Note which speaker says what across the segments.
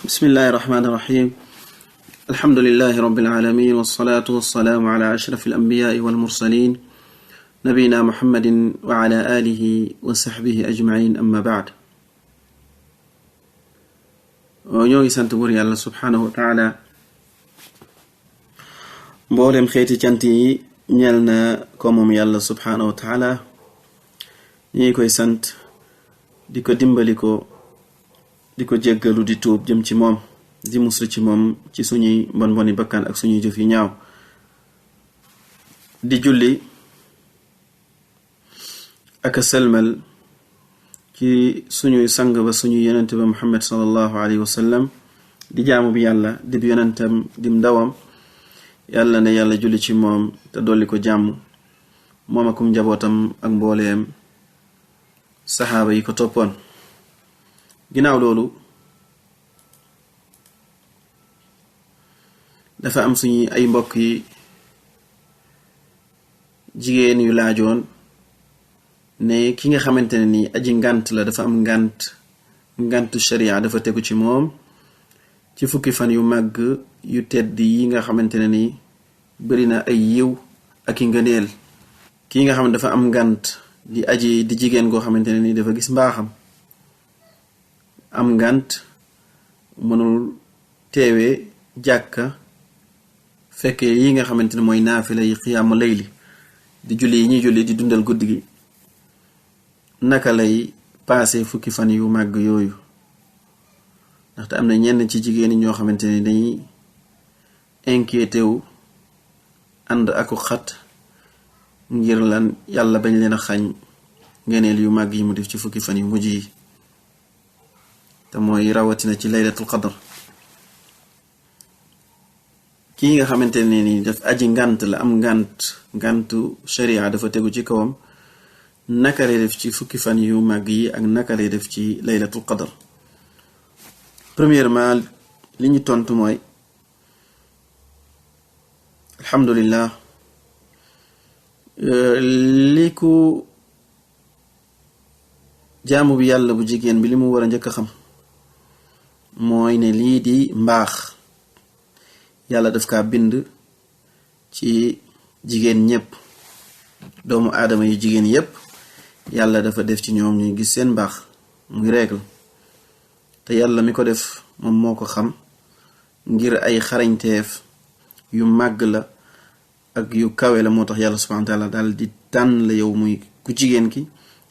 Speaker 1: بسم الله الرحمن الرحيم. الحمد لله رب العالمين، والصلاة والسلام على أشرف الأنبياء والمرسلين نبينا محمد وعلى آله وصحبه أجمعين. أما بعد، ñoo ngi sant buur yàlla subhanahu wa taala. mboolem xeeti cant yi ñeel na ko moom yàlla subhanahu wa taala. ñi koy sant di ko dimbali ko, di ko jéggalu, di tuub jëm ci moom, di muslu ci moom ci suñuy mboni bakkan ak suñuy jëf yi ñaaw. di julli ak selmal ci suñuy sang ba suñuy yonent ba Muhammad sallallahu alayhi wa sallam, di jaamu bi yàlla, di yonentam, di ndawam. yàlla ne yàlla julli ci moom te dolli ko jàmm, moom akum njabootam ak mbooleem saxaaba yi ko toppoon. ginnaaw loolu, dafa am suñu ay mbokk yi jigéen yu laajoon ne ki nga xamante ne ni aji ngant la, dafa am ngantu sharia dafa tegu ci moom ci fukki fan yu màgg yu tedd yi nga xamante ne ni bari na ay yiw ak i ngëneel. kii nga xam ne dafa am ngant di jigéen goo xamante ne ni dafa gis mbaaxam, am ngant mënul teewe jàkka, fekkee yi nga xamante ne mooy naafila yi, xiyaamu layli, di julli yi ñuy julli, di dundal guddi gi. naka lay paase fukki fan yu màgg yooyu? ndaxte am na ñenn ci jigéen ñoo xamante ne dañuy inquiété wu, ànd aku xat ngir lan yàlla bañ leen a xañ ngeneel yu màgg yi mu def ci fukki fan yu mujj yi, te mooy rawatina ci laylatul qadr. kii nga xamante ne ni daf aji ngant la, am ngantu sharia dafa tegu ci kawam, naka lay def ci fukki fan yu màgg yi ak naka lay def ci laylatul qadr? premièrement, li ñu tontu mooy alhamdulillah. li ku jaamu bi yàlla bu jigéen bi li mu war a njëkk a xam mooy ne lii di mbaax yàlla daf kaa bind ci jigéen ñépp, doomu aadama yu jigéen yépp yàlla dafa def ci ñoom ñuy gis seen mbaax, muy règle. te yàlla mi ko def moom moo ko xam, ngir ay xarañteef yu màgg la ak yu kawe la. moo tax yàlla subhanahu wa taala daal di tànn la yow muy ku jigéen ki,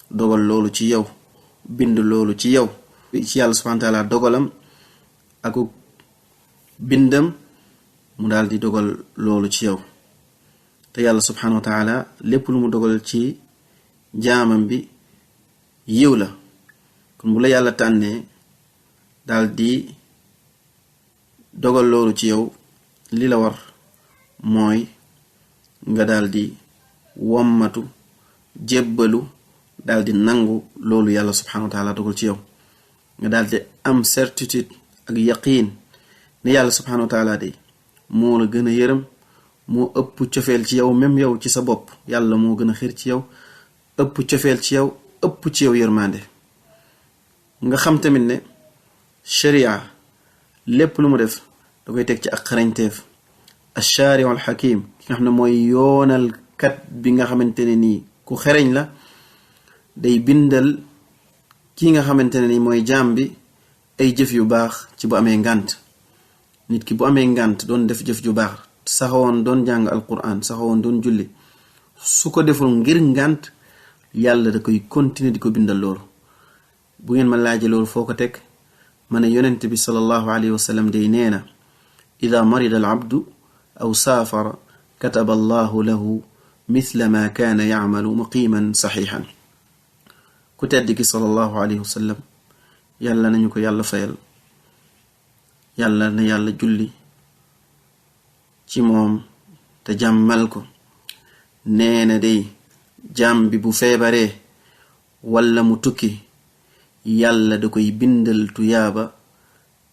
Speaker 1: dogal loolu ci yow, bind loolu ci yow. ci yàlla subhanahu wa taala dogalam aku bindam, mu daal di dogal loolu ci yow. te yàlla subhanahu wa taala lépp lu mu dogal ci jaamam bi yiw la. kon bu la yàlla tànnee daal di dogal loolu ci yow, li la war mooy nga daal di wommatu, jébbalu, daal di nangu loolu yàlla subhanahu wa taala dogal ci yow. nga daal di am certitude ak yaqiin ne yàlla subhanahu wa taala de moo la gën a yërëm, moo ëpp cofeel ci yow. même yow ci sa bopp yàlla moo gën a xir ci yow, ëpp cofeel ci yow, ëpp ci yow yërmande. nga xam tamit ne sharia lépp lu mu def da koy teg ci ak xarañteef. ash-shari' al-hakim, ki nga xam ne mooy yoonal kat bi nga xamante ne nii ku xereñ la, day bindal ki nga xamante ne nii mooy jaam bi ay jëf yu baax ci bu amee ngànt. nit ki bu amee ngànt doon def jëf ju baax, saxawoon doon jàng alquran, saxawoon doon julli, su ko deful ngir ngànt, yàlla da koy continuer di ko bindal loolu. bu ngeen ma laaje loolu foo ko teg, ma ne yonent bi sallallahu alayhi wa sallam day nee na: ida marida al abdu aw saafara kataba allahu lahu mithla ma kaana yacmalu muqiman saxiixan. ku tedd ki sallallahu alayhi wa sallam, yàlla nañu ko yàlla fayal, yàlla na yàlla julli ci moom te jàmmal ko, nee na day jaam bi bu feebaree walla mu tukki, yàlla da koy bindal tuyaaba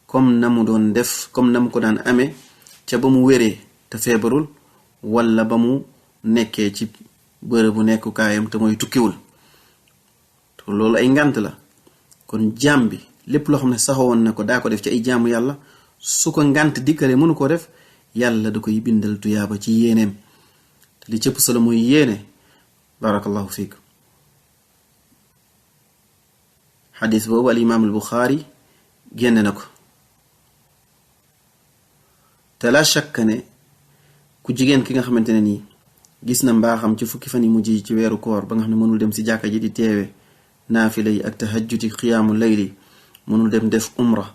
Speaker 1: comme na mu doon def, comme na mu ko daan amee ca ba mu wéree te feebarul, walla ba mu nekkee ci bërëbu nekkukaayam te mooy tukkiwul. te loolu ay ngànt la. kon jaam bi lépp loo xam ne saxoon na ko daa ko def ci ay jaamu yàlla su ko ngànt dikkale mënu ko def yàlla da koy bindal tuyaaba ci yéeneem te li cëpp solo mooy yéene. barakallahu fiik. xadis boobu al imaam al buxaari génne na ko. te la shakka ne ku jigéen ki nga xamante ne nii gis na mbaaxam ci fukki fan yi mujj yi ci weeru koor ba nga xam ne mënul dem si jàkka ji di teewe naafila yi ak tahajjuti xiyaamu layli, mënul dem def umra,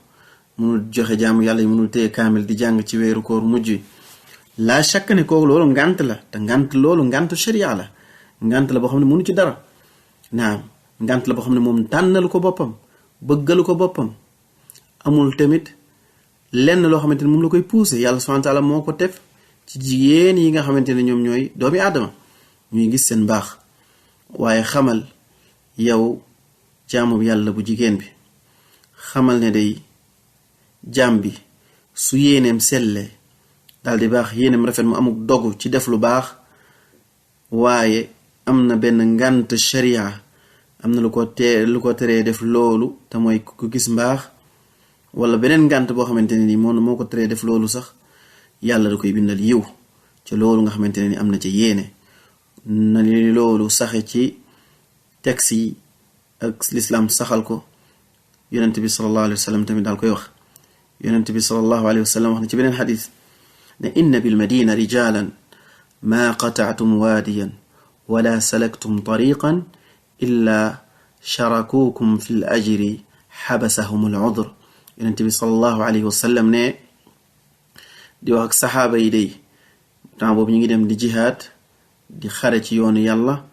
Speaker 1: mënul joxe jaamu yàlla yi, mënul téye kaamil di jàng ci weeru koor mujj yi. la shakka ne kooku loolu ngànt la, te ngànt loolu ngàntu sharia la, ngànt la boo xam ne mënu ci dara. naam ngànt la boo xam ne moom tànnalu ko boppam, bëggalu ko boppam, amul tamit lenn loo xamante ne moom la koy poussé. yàlla subhanahu wa taala moo ko tef ci jigéen yi nga xamante ne ñoom ñooy doomi aadama, ñuy gis seen baax. waaye xamal yow jaamu yàlla bu jigéen bi, xamal ne day jaam bi su yéeneem selle daal di baax, yéeneem rafet, mu amuk dogu ci def lu baax, waaye am na benn ngànt sharia, am na lu ko teree def loolu, te mooy ku gis mbaax, wala beneen ngànt boo xamante ne ni moo ko teree def loolu sax, yàlla da koy bindal yiw ci loolu nga xamante ne ni am na ca yéene. na li loolu saxe ci texte yi ak lislaam saxal ko. yonent bi sallallahu alayhi wa sallam tamit daal koy wax. yonent bi sallallahu alayhi wa sallam wax na ci beneen xadis ne inna bil madina rijalan ma qata'tum waadiyan wala salaktum tariqan illa sharakukum fi l ajri xabasahum al udr. yonent bi sallallahu alayhi wa sallam ne di wax ak saxaaba yi day temps boobu ñu ngi dem di jihaad di xare ci yoonu yàlla,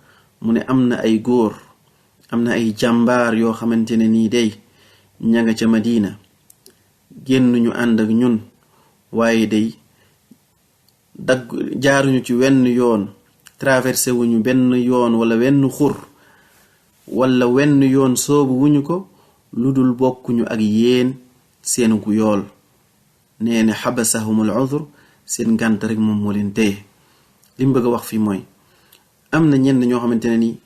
Speaker 1: mu ne am na ay góor, am na ay jàmbaar yoo xamante ne nii day ña nga ca Madina, génn ñu ànd ak ñun, waaye day jaaruñu ci wenn yoon, traversé wuñu benn yoon wala wenn xur wala wenn yoon soobu wuñu ko lu dul bokkuñu ak yéen seenu ku yool. nee ne xabasahumul udhr, seen ngànt rek moom moo leen téye. li mu bëgg a wax fii mooy am na ñenn ñoo xamante ne nii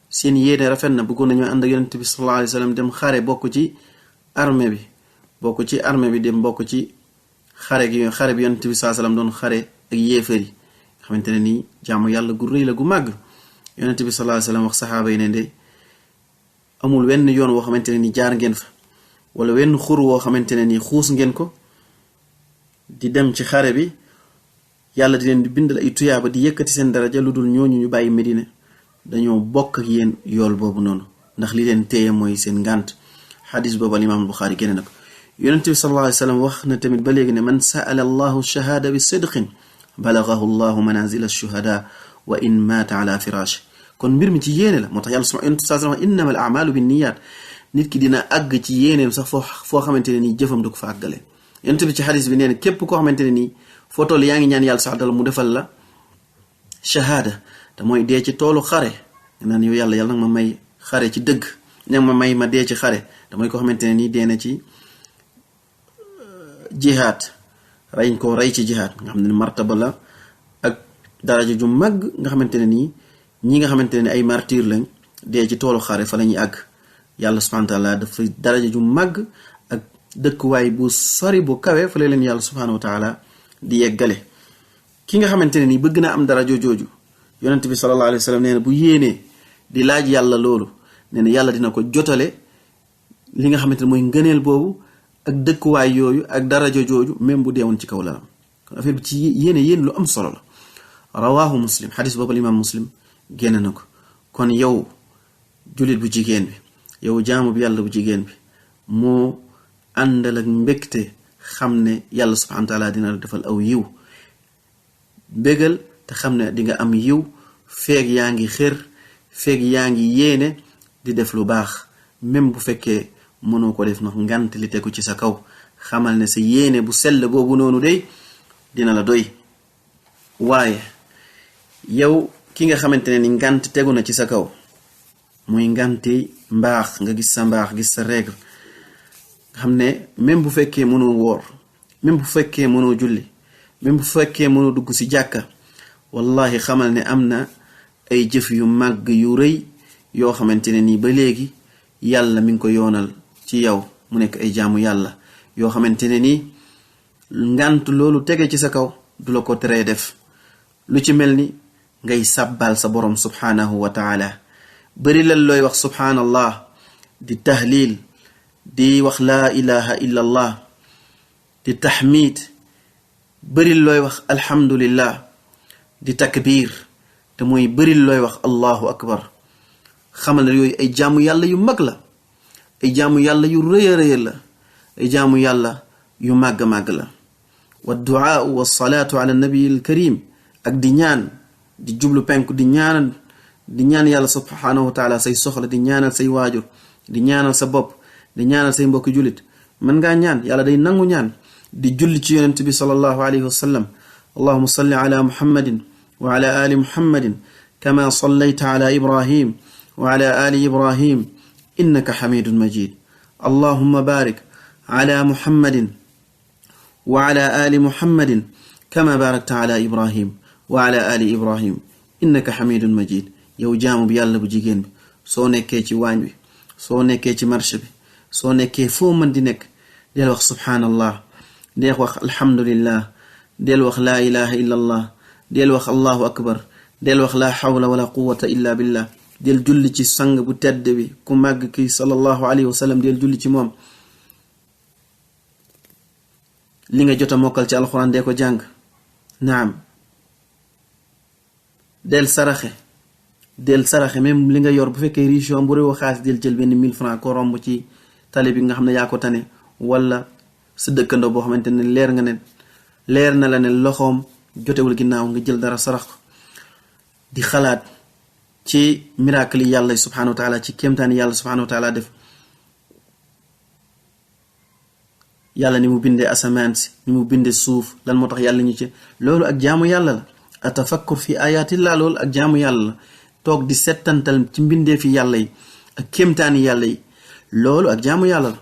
Speaker 1: seen yéene rafet na, bëggoon nañoo ànd ak yonent bi sallallahu alayhi wa sallam dem xare, bokk ci armée bi dem bokk ci xare bi yonent bi sallallahu alayhi wa sallam doon xare ak yéefar yi, xamante ne nii jaamu yàlla gu rëy la gu màgg. yonent bi sallallahu alayhi wa sallam wax saxaaba yi ne de amul wenn yoon woo xamante ne nii jaar ngeen fa, wala wenn xur woo xamante ne nii xuus ngeen ko di dem ci xare bi, yàlla di leen di bindal ay tuyaaba di yëkkati seen daraja, lu dul ñooñu ñu bàyyi Medina dañoo bokk ak yéen yool boobu noonu, ndax li leen téye mooy seen ngànt. xadis boobu al imaam Buxaari génne na ko. yonent bi sallallahu alayhi wa sallam wax na tamit ba léegi ne man sa'ala allahu shahaada bi sidqin balagahu allahu manazila shuhada wa in maata ala firaash. kon mbir mi ci yéene la, moo tax yàlla yonent sallallahu alayhi wa sallam innama al a'malu binniyaat, nit ki dina àgg ci yéeneem sax foo xamante ne nii jëfam du ko fa àggale. yonent bi ci xadis bi nee na képp koo xamante ne nii foo toll yaa ngi ñaan yàlla sax dal mu defal la shahaada, te mooy dee ci toolu xare, naan yow yàlla nag ma may xare ci dëgg, nag ma may ma dee ci xare, te mooy koo xamante ne nii dee na ci jihaad, rey ko rey ci jihaad, nga xam ne martaba la ak daraja ju mag, nga xamante ne nii ñi nga xamante ne ay martyr lañ dee ci toolu xare fa la ñuy àgg. yàlla subhanahu wa taala dafa daraja ju mag ak dëkkuwaay bu sori bu kawe fa la leen yàlla subhanahu wa taala di yeggale. ki nga xamante ne nii bëgg naa am daraja jooju, yonent bi sallallahu alayhi wa sallam nee na bu yéenee di laaj yàlla loolu, nee na yàlla dina ko jotale li nga xamante ne mooy ngëneel boobu ak dëkkuwaay yooyu ak daraja jooju, même bu deewoon ci kaw lalam. kon affaire bi ci yéen lu am solo la. rawaahu muslim, xadis boobu imaam muslim génn na ko. kon yow jullit bu jigéen bi, yow jaamu bi yàlla bu jigéen bi, moo àndal ak mbégte xam ne yàlla subhanahu wa taala dina la defal aw yiw, bégal te xam ne di nga am yiw feeg yaa ngi xër, feeg yaa ngi yéene di def lu baax, même bu fekkee mënoo ko def ndax ngant li tegu ci sa kaw. xamal ne sa yéene bu sell boobu noonu day dina la doy. waaye yow ki nga xamante ne ni ngant tegu na ci sa kaw, muy nganti mbaax, nga gis sa mbaax, gis sa règle, nga xam ne même bu fekkee mënoo woor, même bu fekkee mënoo julli, même bu fekkee mënoo dugg ci jàkka, wallahi xamal ne am na ay jëf yu màgg yu rëy yoo xamante ne nii ba léegi yàlla mi ngi ko yoonal ci yow mu nekk ay jaamu yàlla yoo xamante ne nii ngant loolu tege ci sa kaw du la ko teree def lu ci mel ni ngay sàbbaal sa borom subhanahu wa taala bari lan looy wax subhanallah di tahlil di wax laa ilaha illa allah di taxmid bari looy wax alhamdulillah di takbir te mooy bari looy wax allahu akbar xamal ne yooyu ay jaamu yàlla yu mag la ay jaamu yàlla yu rëy a rëy la ay jaamu yàlla yu màgg màgg la wa duaa wa salaatu ala nabi al karim ak di ñaan di jublu penku di ñaan yàlla subhanahu wa taala say soxla di ñaanal say waajur di ñaanal sa bopp di ñaanal say mbokki julit mën ngaa ñaan yàlla day nangu ñaan di julli ci yonent bi sallallahu alayhi wa sallam allahumma salli ala muhammadin wa ala ali muhammadin kama sallayta ala ibrahim wa ala ali ibrahim innaka hamidun majid allahumma barik ala muhammadin wa ala ali muhammadin kama barakta ala ibrahim wa ala ali ibrahim innaka hamidun majid yow jaamu bi yàlla bu jigéen bi soo nekkee ci waañ bi soo nekkee ci marché bi soo nekkee foo mën di nekk del wax subhanallah del wax alhamdulillah del wax laa ilaha illa allah del wax allahu akbar del wax laa hawla wala quwwata illa billah del julli ci sang bu tedd bi ku màgg ki sallallahu alayhi wa sallam del julli ci moom li nga jot a mokkal ci alxuraan dee ko jàng naam del saraxe même li nga yor bu fekkee riche bu réew xaalis del jël benn 1000 francs ko romb ci tali bi nga xam ne yaa ko tane wala sa dëkkandoo boo xamante ne leer na la ne loxoom jotewul ginnaaw nga jël dara sarax di xalaat ci miracle yi yàlla subhanahu wa taala ci kéemtaani yàlla subhanahu wa taala def yàlla ni mu bindee asamaan si ni mu bindee suuf lan moo tax yàlla ñu ci loolu ak jaamu yàlla la atafakkur fi ayatillah loolu ak jaamu yàlla la toog di settantal ci mbindee fi yàlla yi ak kéemtaani yàlla yi loolu ak jaamu yàlla la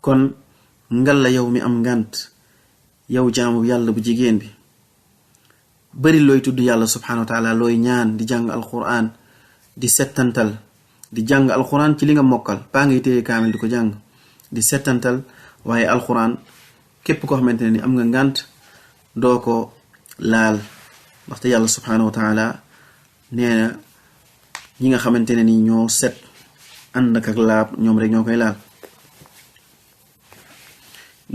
Speaker 1: kon ngal la yow mi am ngant yow jaamu yàlla bu jigéen bi bari looy tudd yàlla subhanahu wa taala looy ñaan di jàng alquran di settantal di jàng alquran ci li nga mokkal baa ngay téye kaamil di ko jàng di settantal waaye alquran képp koo xamante ne ni am nga ngant doo ko laal ndaxte yàlla subhanahu wa taala nee na ñi nga xamante ne ni ñoo set ànd ak laab ñoom rek ñoo koy laal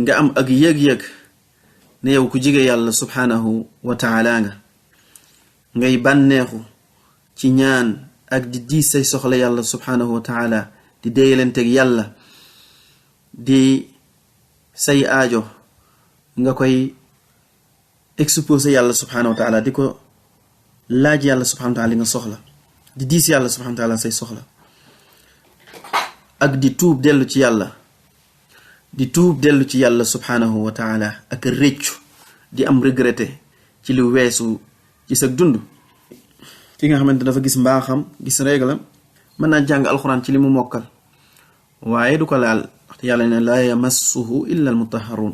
Speaker 1: nga am ak yëg-yëg ne yow ku jige yàlla subhanahu wa taala nga ngay bànneexu ci ñaan ak di diis say soxla yàlla subhanahu wa taala di déyalanteeg yàlla di say aajo nga koy exposé yàlla subhanahu wa taala di ko laaj yàlla subhanahu wa taala li nga soxla di diis yàlla subhanahu wa taala say soxla ak di tuub dellu ci yàlla subhanahu wa taala ak réccu di am regretté ci lu weesu ci sa dund ki nga xamante dafa gis mbaaxam gis réglam mën naa jàng alxuraan ci li mu mokkal waaye du ko laal waxte yàlla ne laa yamassuhu illa almutahharun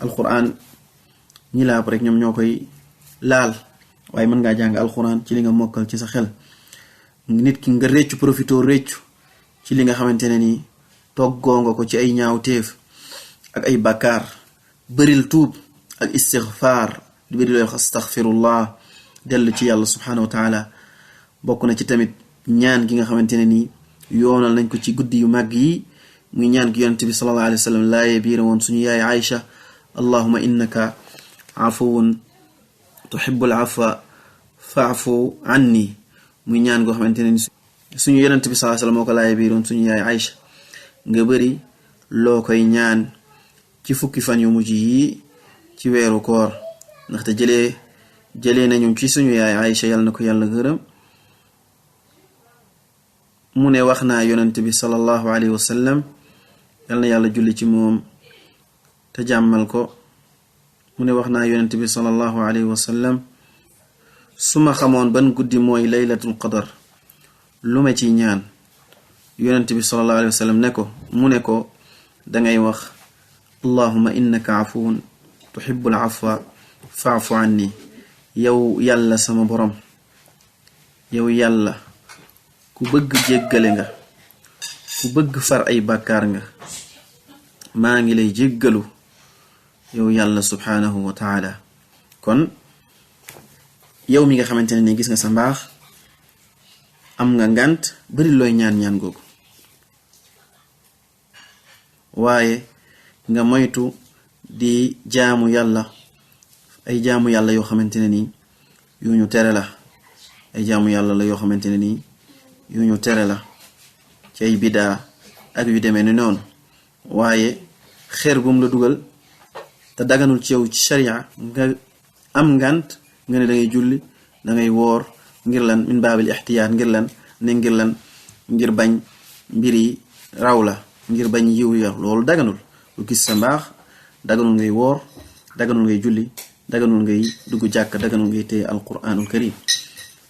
Speaker 1: alxuraan ñi laab rek ñoom ñoo koy laal waaye mën ngaa jàng alxuraan ci li nga mokkal ci sa xel nit ki nga réccu profito réccu ci li nga xamante ne ni toggoo nga ko ci ay ñaawteef ak ay bakkaar bëril tuub ak istighfar di bëri looy wax astaghfirullah dellu ci yàlla subhanahu wa taala bokk na ci tamit ñaan gi nga xamante ne ni yoonal nañ ko ci guddi yu màgg yi muy ñaan gi yonent bi sallallahu alayhi wa sallam laaye biira woon suñu yaay Aïcha allahuma innaka afuwun tuhibbul afwa fa'fu anni muy ñaan goo xamante ne ni suñu yonent bi sallallahu alayhi wa sallam moo ko laaye biiroon suñu yaay Aïcha nga bëri loo koy ñaan ci fukki fan yu mujj yi ci weeru koor ndaxte jëlee nañu ci suñu yaay Aïcha yàlla na ko yàlla gërëm mu ne wax naa yonent bi sallallahu alayhi wa sallam yàlla na yàlla julli ci moom te jàmmal ko mu ne wax naa yonent bi sallallahu alayhi wa sallam su ma xamoon ban guddi mooy laylatul qadar lu ma ci ñaan yonent bi sallallahu alayhi wa sallam ne ko mu ne ko dangay wax allahumma innaka afuwun tuhibbul afwa fa'fu anni yow yàlla sama borom yow yàlla ku bëgg jéggale nga ku bëgg far ay bàkkaar nga maa ngi lay jéggalu yow yàlla subhanahu wa taala. kon yow mi nga xamante ne ni gis nga sa mbaax am nga ngànt bari looy ñaan googu, waaye nga moytu di jaamu yàlla ay jaamu yàlla yoo xamante ne ni yu ñu tere la, ay jaamu yàlla la yoo xamante ne ni yu ñu tere la ci ay bidaa ak yu demee ni noonu. waaye xeer gum la dugal te daganul ci yow ci sharia nga am ngànt nga ne da ngay julli da ngay woor ngir lan min baabil ihtiyaat, ngir lan ne ngir lan ngir bañ mbiri raw la, ngir bañ yiw ya. loolu daganul. lu gis sa mbaax daganul ngay woor, daganul ngay julli, daganul ngay dugg jàkk, daganul ngay téye alquranul karim.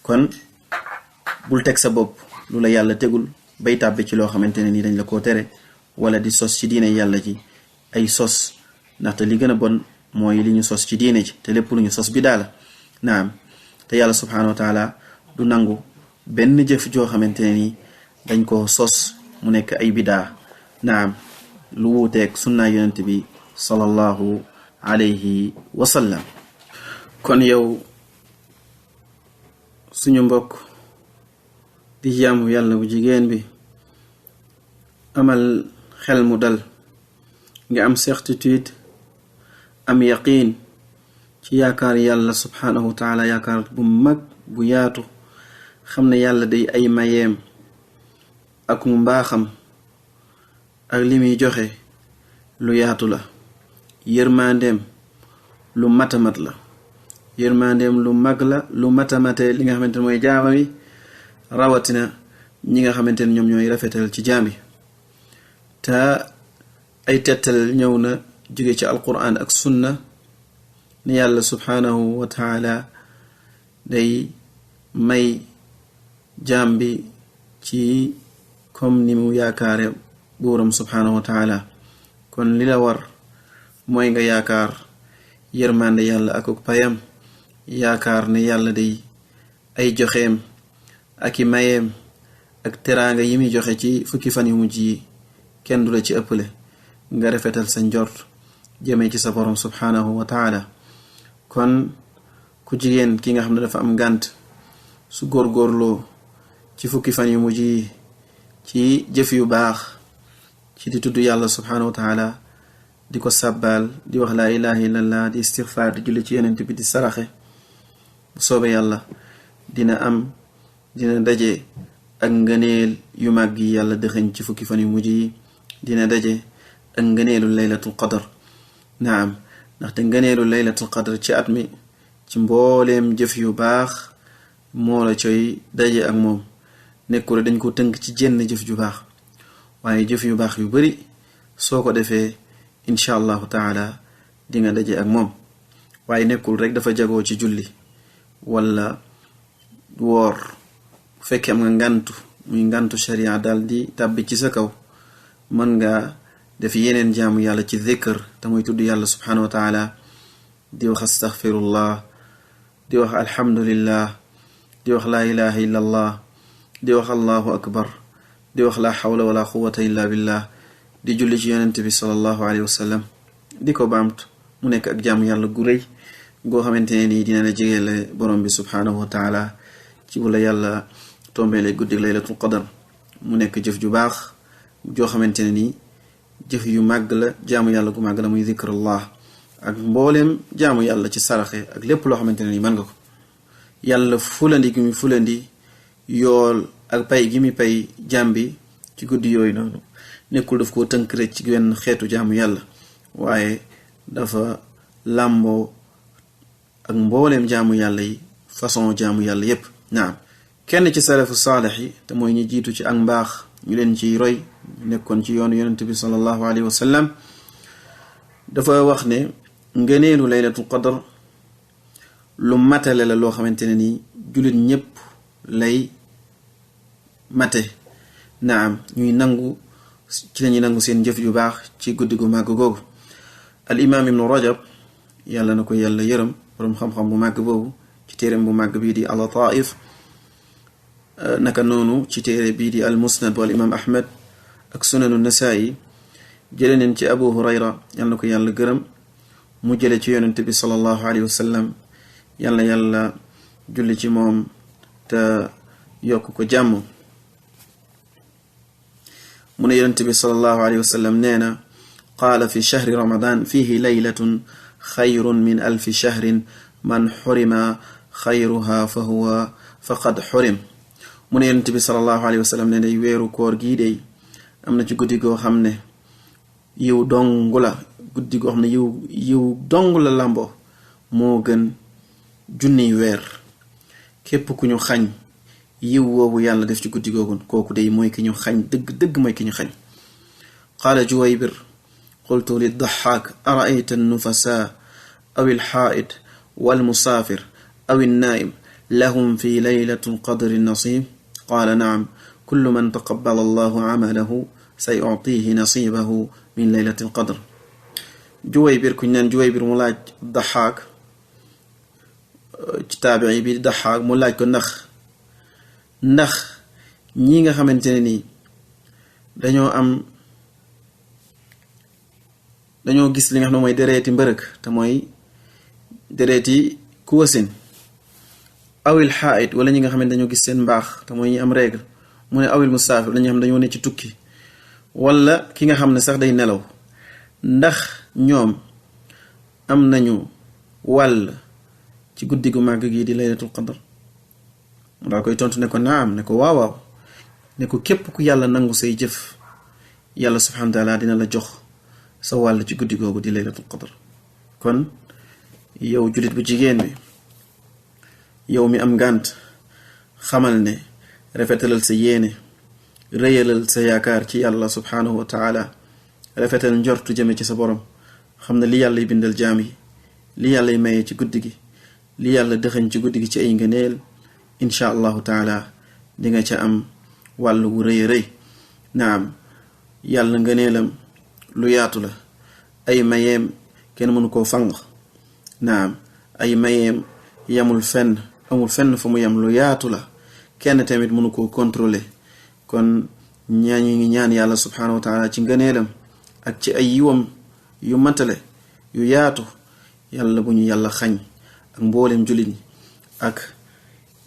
Speaker 1: kon bul teg sa bopp lu la yàlla tegul bay tàbbi ci loo xamante ne ni dañ la koo tere, wala di sos ci diine yàlla ji ay sos, ndaxte li gën a bon mooy li ñu sos ci diine ji, te lépp lu ñu sos bidaa la. naam, te yàlla subhanahu wa taala du nangu benn jëf joo xamante ne ni dañ ko sos mu nekk ay bidaa. naam, lu wuuteeg sunnaa yonent bi sallallahu alayhi wa sallam. kon yow suñu mbokk di jaamu yàlla bu jigéen bi, amal xel mu dal, nga am certitude, am yaqiin ci yaakaar yàlla subhanahu wa taala, yaakaar bu mag bu yaatu. xam ne yàlla day ay mayeem ak mu mbaaxam ak li muy joxe lu yaatu la. yërmandeem lu matamat la, yërmandeem lu mag la, lu matamate li nga xamante ne mooy jaama bi, rawatina ñi nga xamante ne ñoom ñooy rafetal ci jaam bi. te ay tettal ñëw na jóge ci alquran ak sunna ne yàlla subhanahu wa taala day may jaam bi ci comme ni mu yaakaare buuram subhanahu wa taala. kon li la war mooy nga yaakaar yërmande yàlla ak payam, yaakaar ne yàlla day ay joxeem ak i mayeem ak teraanga yi muy joxe ci fukki fan yu mujj yi kenn du la ci ëppale. nga rafetal sa njort jëmee ci sa borom subhanahu wa taala. kon ku jigéen ki nga xam ne dafa am ngànt su góorgóorloo ci fukki fan yu mujj yi ci jëf yu baax, ci di tudd yàlla subhanahu wa taala, di ko sàbbaal, di wax laa ilaha illallah, di istighfar, di julli ci yonent bi, di saraxe, bu soobee yàlla dina daje ak ngëneel yu màgg yi yàlla dëxëñ ci fukki fan yu mujj yi. dina daje ak ngëneelu laylatul qadr. naam, ndaxte ngëneelu laylatul qadr ci at mi ci mbooleem jëf yu baax moo la coy daje ak moom. nekkul dañ ko tënk ci jenn jëf ju baax, waaye jëf yu baax yu bari soo ko defee incha allahu taala di nga daje ak moom. waaye nekkul rek dafa jagoo ci julli wala woor. bu fekkee am nga ngantu muy ngantu sharia daal di tàbbi ci sa kaw, mën nga def yeneen jaamu yàlla ci dhikr te muy tudd yàlla subhanahu wa taala, di wax astaghfirullah, di wax alhamdulillah, di wax la ilaha illa allah, di wax allahu akbar, di wax la hawla wala quwwata illa billah, di julli ci yonent bi sallallahu alayhi wa sallam, di ko baamtu. mu nekk ak jaamu yàlla gu rëy goo xamante ne nii dina la jegeele borom bi subhanahu wa taala ci bu la yàlla tombeele guddig laylatul qadar. mu nekk jëf ju baax joo xamante ne nii jëf yu màgg la, jaamu yàlla gu màgg la, muy zikrullah ak mbooleem jaamu yàlla ci saraxe ak lépp loo xamante ne nii mën nga ko. yàlla fulandi gi mu fulandi yool ak pay gi mu pay jaam bi ci guddi yooyu noonu nekkul daf koo tënk rek ci wenn xeetu jaamu yàlla, waaye dafa làmboo ak mbooleem jaamu yàlla yi, façon jaamu yàlla yépp. naam, kenn ci salafu saalix yi te mooy ñi jiitu ci ak mbaax, ñu leen ciy roy, nekkoon ci yoonu yonent bi sallallahu alayhi wa sallam, dafa wax ne ngëneelu laylatul qadr lu matale la loo xamante ne nii jullit ñépp lay mate. naam, ñuy nangu ci lañuy nangu seen jëf yu baax ci guddi gu màgg googu. al imam ibnu rajab, yàlla na ko yàlla yërëm, borom xam-xam bu màgg boobu, ci téereem bu màgg bii di al lataif, naka noonu ci téere bii di al musnad wal imam ahmad ak sunanu nasaayi, jële neen ci Abu Hurayra yal na ko yàlla gërëm mu jële ci yonente bi sallallahu alayhi wa sallam yal na yàlla julli ci moom te yokk ko jàmm mu ne yonente bi sallallahu alayhi wa sallam nee na qaala fi shahri ramadan fihi laylatun xayrun min alfi shahrin man xurima xayruha fa huwa faqad xurim mu ne yonente bi sallallahu alayhi wa sallam ne day weeru koor gii day am na ci guddi goo xam ne yiw dong la guddi goo xam ne yiw dong la làmbo moo gën junniy weer képp ku ñu xañ yiw woowu yàlla def ci guddi googu kooku day mooy ki ñu xañ dëgg mooy ki ñu xañ qaala Juwaybir qultu liddaxaak araayta annufasa aw alxaa'id walmusaafir aw annaaim lahum fi laylati alqadri nasib qaala naam kullu man taqabbala allahu amalahu sayu'tihi nasibahu min laylati alqadr Juwaybir kuñ naan Juwaybir mu laaj daxaak ci taabi'i bi daxaak mu laaj ko ndax ñi nga xamante ne nii dañoo gis li nga xam ne mooy dereeti mbërëg te mooy dereeti ku wasin awil xaayit wala ñi nga xam ne dañoo gis seen mbaax te mooy ñi am règle mu ne awil musaafir la ñi nga xam ne dañoo ne ci tukki wala ki nga xam ne sax day nelaw ndax ñoom am nañu wàll ci guddi gu màgg gii di laylatul qadr mu daal koy tontu ne ko naam ne ko waawaaw ne ko képp ku yàlla nangu say jëf yàlla subhanahu wa taala dina la jox sa wàll ci guddi googu di laylatul qadr kon yow julit bu jigéen bi yow mi am ngànt xamal ne rafetalal sa yéene rëyalal sa yaakaar ci yàlla subhanahu wa taala rafetal njortu jëme ci sa borom xam ne li yàlla bindal jaam yi li yàlla maye ci guddi gi li yàlla dëxañ ci guddi gi ci ay ngëneel incha allahu taala di nga ca am wàll wu rëy rëy naam yàlla ngëneelam lu yaatu la ay mayeem kenn mënu koo fang naam ay mayeem yamul fenn amul fenn fu mu yam lu yaatu la kenn tamit mënu koo contrôler kon ñaañu ngi ñaan yàlla subhanahu wa taala ci ngëneelam ak ci ay yiwam yu matale yu yaatu yàlla bu ñu yàlla xañ ak mboolem jullit ñi ak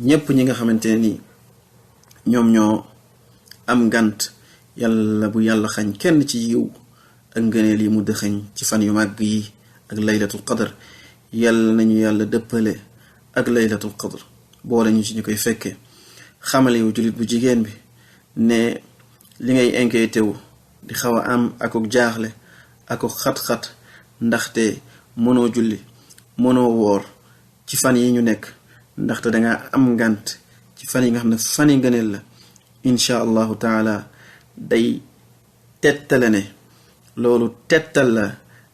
Speaker 1: ñépp ñi nga xamante ne ni ñoom ñoo am ngànt yàlla bu yàlla xañ kenn ci yiw ak ngëneel yi mu dëxañ ci fan yu màgg yi ak laylatul qadr yàlla nañu yàlla dëppale ak laylatul qadr boole ñu ci ñu koy fekkee xamal yow jullit bu jigéen bi ne li ngay inquiété wu di xaw a am akuk jaaxle akuk xat-xat ndaxte mënoo julli mënoo woor ci fan yi ñu nekk ndaxte danga am ngànt ci fan yi nga xam ne fan yi ngëneel la incha allahu taala day tettale ne loolu tettal la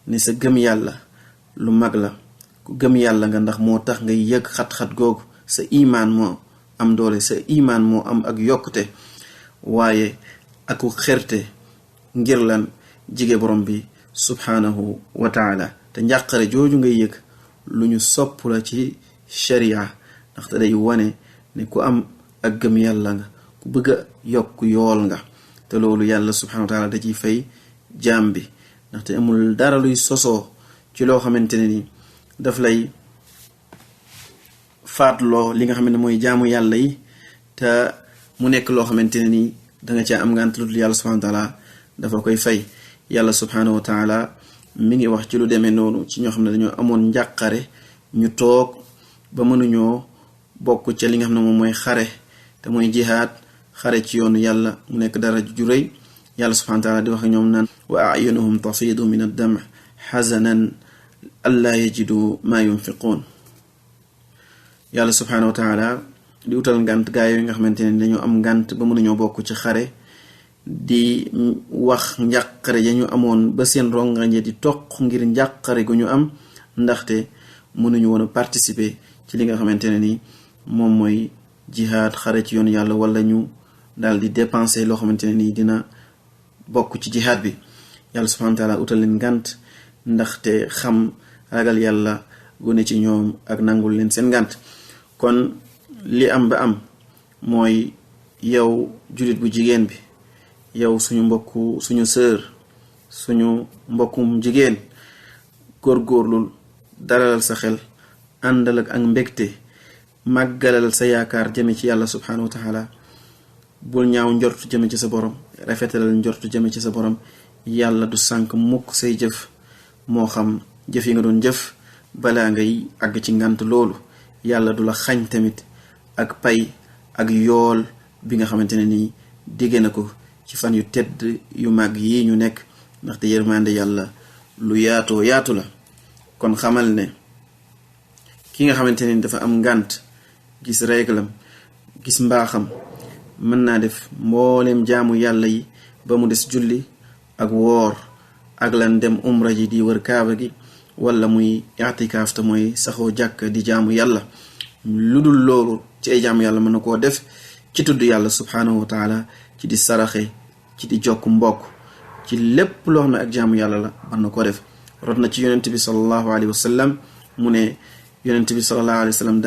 Speaker 1: ne sa gëm yàlla lu mag la ku gëm yàlla nga ndax moo tax ngay yëg xat-xat googu sa imaan moo am doole sa imaan moo am ak yokkute waaye aku xerte ngir lan jige borom bi subhanahu wa taala te njàqare jooju ngay yëg lu ñu sopp la ci sharia ndaxte day wane ne ku am ak gëm yàlla nga ku bëgg a yokk yool nga te loolu yàlla subhanahu wa taala da ciy fay jaam bi ndaxte amul dara luy sosoo ci loo xamante ne ni daf lay faatloo li nga xam ne mooy jaamu yàlla yi te mu nekk loo xamante ne ni danga caa am ngànt lu dul yàlla subhanahu wa taala dafa koy fay yàlla subhanahu wa taala mi ngi wax ci lu demee noonu ci ñoo xam ne dañoo amoon njàqare ñu toog ba mënuñoo bokk ca li nga xam ne moom mooy xare te mooy jihaad xare ci yoonu yàlla mu nekk dara ju rëy yàlla subhanahu wa taala di wax ak ñoom naan wa ayunuhum tafidu min ad-dam xazanan allaa yajidu ma yunfiqun yàlla subhanahu wa taala di utal ngànt gaa yooyu nga xamante ne dañoo am ngànt ba mënuñoo bokk ci xare di wax njàqare ja ñu amoon ba seen rongañe di toq ngir njàqare gu ñu am ndaxte mënuñu woon a participer ci li nga xamante ne ni moom mooy jihaad xare ci yoonu yàlla wala ñu daal di dépenser loo xamante ne nii dina bokk ci jihaad bi yàlla subhanahu wa taala utal leen ngànt ndaxte xam ragal yàlla gune ci ñoom ak nangul leen seen ngànt kon li am ba am mooy yow jullit bu jigéen bi yow suñu mbokku suñu sœur suñu mbokkum jigéen góorgóorlul dalalal sa xel àndal ak mbégte màggalal sa yaakaar jëme ci yàlla subhanahu wa taala bul ñaaw njortu jëme ci sa borom rafetalal njortu jëme ci sa borom yàlla du sànk mukk say jëf moo xam jëf yi nga doon jëf balaa ngay àgg ci ngant loolu yàlla du la xañ tamit ak pay ak yool bi nga xamante ne nii digge na ko ci fan yu tedd yu màgg yi ñu nekk ndaxte yërmande yàlla lu yaatoo yaatu la kon xamal ne ki nga xamante ne dafa am ngànt gis réglam gis mbaaxam mën naa def mbooleem jaamu yàlla yi ba mu des julli ak woor ak lan dem umra ji di wër kaaba gi wala muy i'tikaaf te mooy saxoo jàkk di jaamu yàlla lu dul loolu ci ay jaamu yàlla mën na koo def ci tudd yàlla subhanahu wa taala ci di saraxe ci di jokk mbokk ci lépp loo xam ne ak jaamu yàlla la mën na koo def rot na ci yonent bi sallallahu alayhi wa sallam mu ne yonent bi sallallahu alayhi wa sallam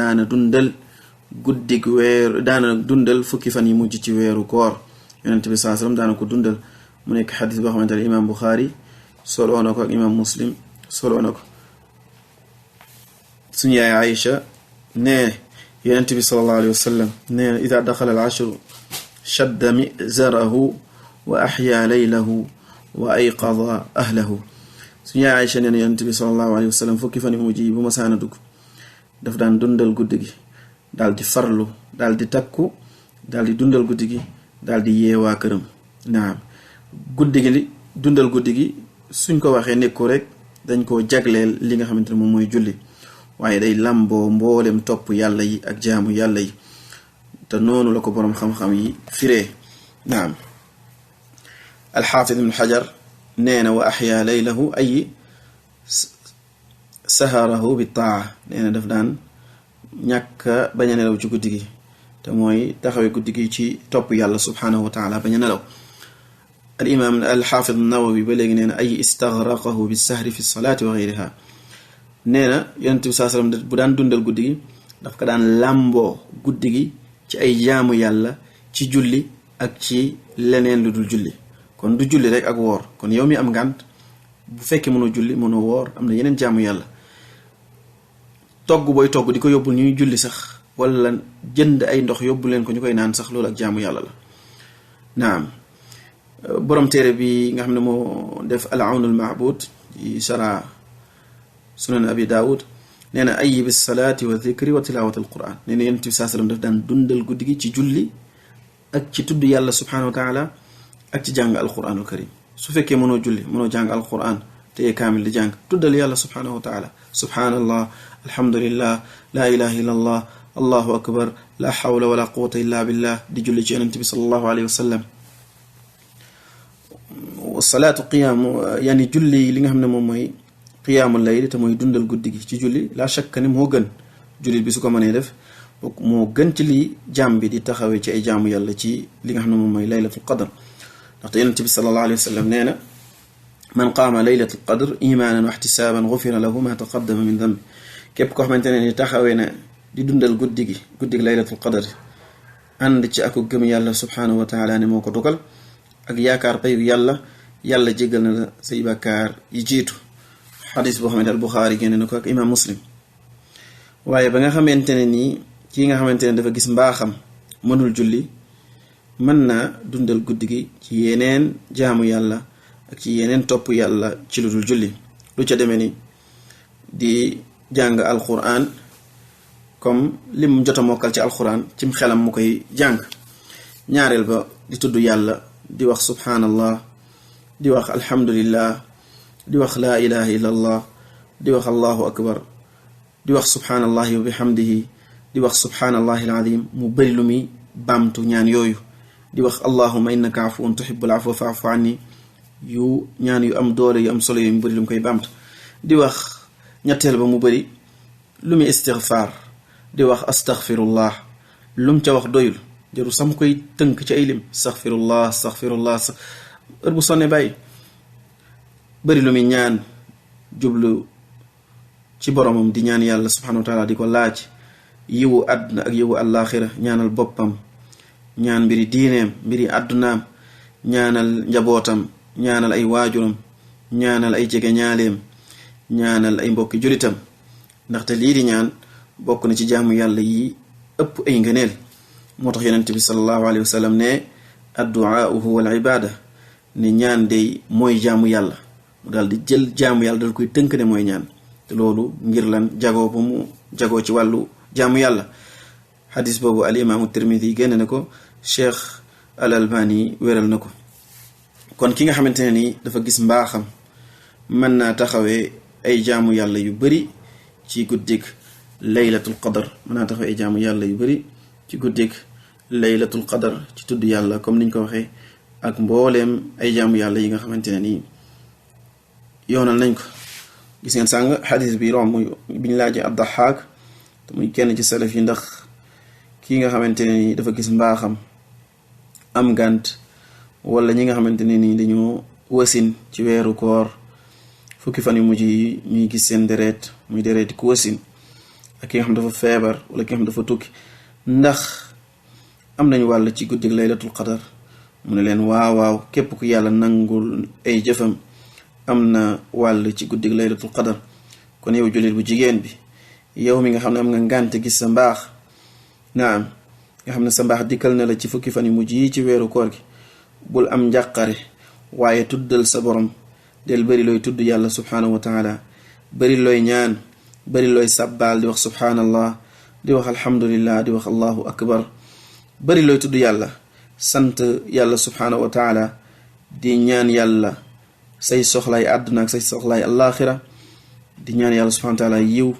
Speaker 1: daana dundal fukki fan yi mujj ci weeru koor yonent bi sallallahu alayhi wa sallam daana ko dundal mu nekk xadis boo xamante ne imam Bukhari soloo na ko ak imam Muslim soloo na ko suñu yaay Aïcha ne yonent bi sallallahu alayhi wa sallam ne ida daxala al ashru shadda mizarahu wa ahya laylahu wa ayqada ahlahu suñu yaay Aïcha nee na yonent bi sallallahu alayhi wa sallam fukki fan yi mujj yi bu ma saana dugg daf daan dundal guddi gi daal di farlu daal di takku daal di dundal guddi gi daal di yeewaa këram naam guddi gi dundal guddi gi suñ ko waxee nekku rek dañ koo jagleel li nga xamante ne moom mooy julli waaye day lamboo mboolem topp yàlla yi ak jaamu yàlla yi te noonu la ko boroom xam-xam yi firee naam alxaafid ibn xajar nee na wa axyaa laylahu ay saharahu bi taa nee na daf daan ñàkk bañ a nelaw ci guddi gi te mooy taxawee guddi gi ci topp yàlla subhanahu wa taala bañ a nelaw al imam al xaafid nawawi ba léegi nee na ay istagraqahu bi sahri fi salaati wa gayriha nee na yonent bi saa sallam bu daan dundal guddi gi daf ko daan làmboo guddi gi ci ay jaamu yàlla ci julli ak ci leneen lu dul julli kon du julli rek ak woor kon yow mi am ngànt bu fekkee mënoo julli mënoo woor am na yeneen jaamu yàlla togg booy togg di ko yóbbul ñuy julli sax wala jënd ay ndox yóbbu leen ko ñu koy naan sax loolu ak jaamu yàlla la naam borom téere bi nga xam ne moo def al awn al ma'bud yi shara sunan abi daawud nee na ayyi bis salaati wa dhikri wa tilawati al quran nee na yonent bi saa sallam daf daan dundal guddi gi ci julli ak ci tudd yàlla subhanahu wa taala ak ci jàng al quranul karim su fekkee mënoo julli mënoo jàng al quran te kaamil di jàng tuddal yàlla subhanahu wa taala subhanallah alhamdulillah la ilaha illa allah allahu akbar la hawla wala quwwata illa billah di julli ci yonent bi sallallahu alayhi wa sallam salaatu qiyaam yani julli li nga xam ne moom mooy qiyaamul layl te mooy dundal guddi gi ci julli la shakka ni moo gën jullit bi su ko mënee def moo gën ci li jaam bi di taxawee ci ay jaamu yàlla ci li nga xam ne moom mooy laylatul qadr ndaxte yonent bi sallallahu alayhi wa sallam nee na man qaama laylatul qadr imaanan wa ihtisaaban gufira lahu ma taqaddama min dambi képp koo xamante ne ni taxawee na di dundal guddi gi laylatul qadr ànd ci aku gëm yàlla subhanahu wa taala ne moo ko dogal ak yaakaar payu yàlla jéggal na la say bàkkaar yi jiitu xadis boo xamante al Buxaari génne na ko ak imam Muslim waaye ba nga xamante ne nii kii nga xamante ne dafa gis mbaaxam mënul julli mën naa dundal guddi gi ci yeneen jaamu yàlla ak ci yeneen topp yàlla ci lu dul julli lu ca demee ni di jàng alquran comme lim jot a mokkal ci alquran cim xelam mu koy jàng ñaareel ba di tudd yàlla di wax subhanallah di wax alhamdulillah di wax laa ilaha illa allah di wax allahu akbar di wax subhanallahi wa bihamdihi di wax subhanallahi alazim mu bëri lu muy baamtu ñaan yooyu di wax allahumma innaka afuwun tuhibbul afwa fa'fu anni yu ñaan yu am doole yu am solo yu mu bëri lu mu koy baamtu di wax ñetteel ba mu bëri lu muy istighfar di wax astaghfirullah lu mu ca wax doyul jaru sam koy tënk ci ay lim astaghfirullah heure bu sonne bàyyi bëri lu muy ñaan jublu ci boromam di ñaan yàlla subhanahu wa taala di ko laaj yiwu àdduna ak yiwu àllaaxira ñaanal boppam ñaan mbiri diineem mbiri àddunaam ñaanal njabootam ñaanal ay waajuram ñaanal ay jege ñaaleem ñaanal ay mbokki julitam ndaxte lii di ñaan bokk na ci jaamu yàlla yi ëpp ay ngëneel moo tax yonent bi sallallahu alayhi wa sallam ne addu'a huwa al ibada ne ñaan day mooy jaamu yàlla mu daal di jël jaamu yàlla dal koy tënk ne mooy ñaan te loolu ngir lan jagoo bu mu jagoo ci wàllu jaamu yàlla xadis boobu al imaamu tirmidi génn na ko cheikh al albani wéral na ko kon ki nga xamante ne ni dafa gis mbaaxam mën naa taxawee ay jaamu yàlla yu bari ci guddig laylatul qadar mën naa taxawee ay jaamu yàlla yu bari ci guddig laylatul qadar ci tudd yàlla comme niñ ko waxee ak mbooleem ay jaamu yàlla yi nga xamante ne nii yoonal nañ ko gis ngeen sàng xadis bi romb biñ laajee ad-Dahhaak te muy kenn ci salaf yi ndax kii nga xamante ne nii dafa gis mbaaxam am gànt wala ñi nga xamante ne nii dañoo wasin ci weeru koor fukki fan yu mujj yi ñuy gis seen deret muy deret ku wasin ak ki nga xam dafa feebar wala ki nga xam dafa tukki ndax am nañu wàll ci guddig laylatul qadar mu ne leen waaw képp ku yàlla nangul ay jëfam am na wàll ci guddig laylatul qadar kon yow jullit bu jigéen bi yow mi nga xam ne am nga ngànte gis sa mbaax naam nga xam ne sa mbaax dikkal na la ci fukki fan yu mujj yi ci weeru koor gi bul am njàqare waaye tuddal sa borom del bari looy tudd yàlla subhanahu wa taala bari looy ñaan bari looy sàbbaal di wax subhanallah di wax alhamdulillah di wax allahu akbar bari looy tudd yàlla sant yàlla subhanahu wa taala di ñaan yàlla say soxlaay àdduna ak say soxlaay alaxira di ñaan yàlla subhanahu wa taala yiw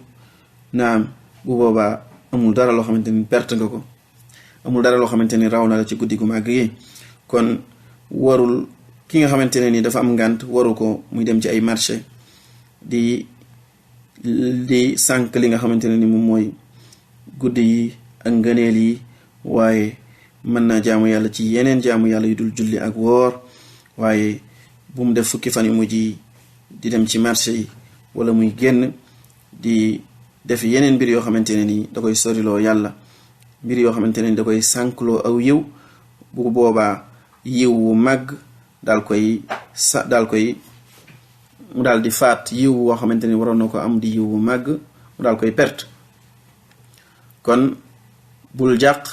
Speaker 1: naam bu boobaa amul dara loo xamante ni perte nga ko amul dara loo xamante ni raw na la ci guddi gu màgg yi kon warul ki nga xamante ne ni dafa am ngànt waru ko muy dem ci ay marché di sànq li nga xamante ne ni moom mooy guddi yi ak ngëneel yi waaye mën naa jaamu yàlla ci yeneen jaamu yàlla yu dul julli ak woor waaye bu mu def fukki fan yu mujj yi di dem ci marché yi wala muy génn di def yeneen mbir yoo xamante ne ni da koy soriloo yàlla mbir yoo xamante ne ni da koy sànkloo aw yiw bu boobaa yiw wu màgg daal koy mu daal di faat yiw woo xamante ni waroon na ko am di yiw wu màgg mu daal koy perte kon bul jàq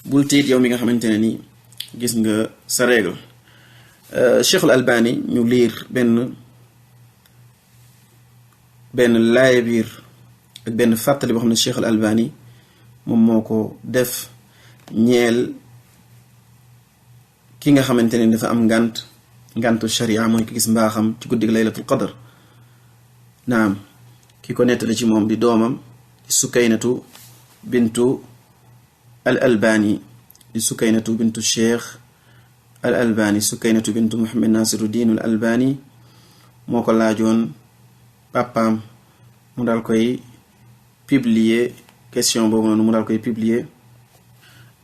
Speaker 1: bul tiit yow mi nga xamante ne ni gis nga sa règle Cheikh al Albani ñu liir benn laaya biir ak benn fàttali boo xam ne Cheikh al Albani moom moo ko def ñeel ki nga xamante ne dafa am ngàntu sharia mooy ki gis mbaaxam ci guddig laylatul qadar naam ki ko nettali ci moom di doomam di Sukaynatu bintu al Albani di Sukaynatu bintu Cheikh al Albani Sukaynatu bintu Muhammad Nasiruddin al Albani moo ko laajoon papaam mu daal koy publier question boobu noonu mu daal koy publier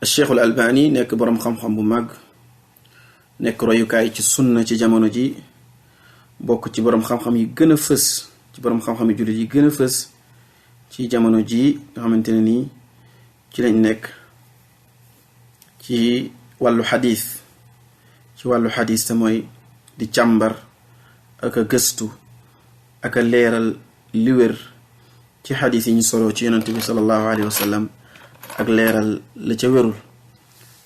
Speaker 1: Cheikh al Albani nekk boroom xam-xam bu mag nekk royukaay ci sunna ci jamono ji bokk ci boroom xam-xam yi gën a fës ci boroom xam-xam yi jullit yi gën a fës ci jamono ji nga xamante ne nii ci lañ nekk ci wàllu xadis te mooy di càmbar ak a gëstu ak a leeral li wér ci xadis yi ñu soloo ci yonent bi sallallahu alayhi wa sallam ak leeral la ca wérul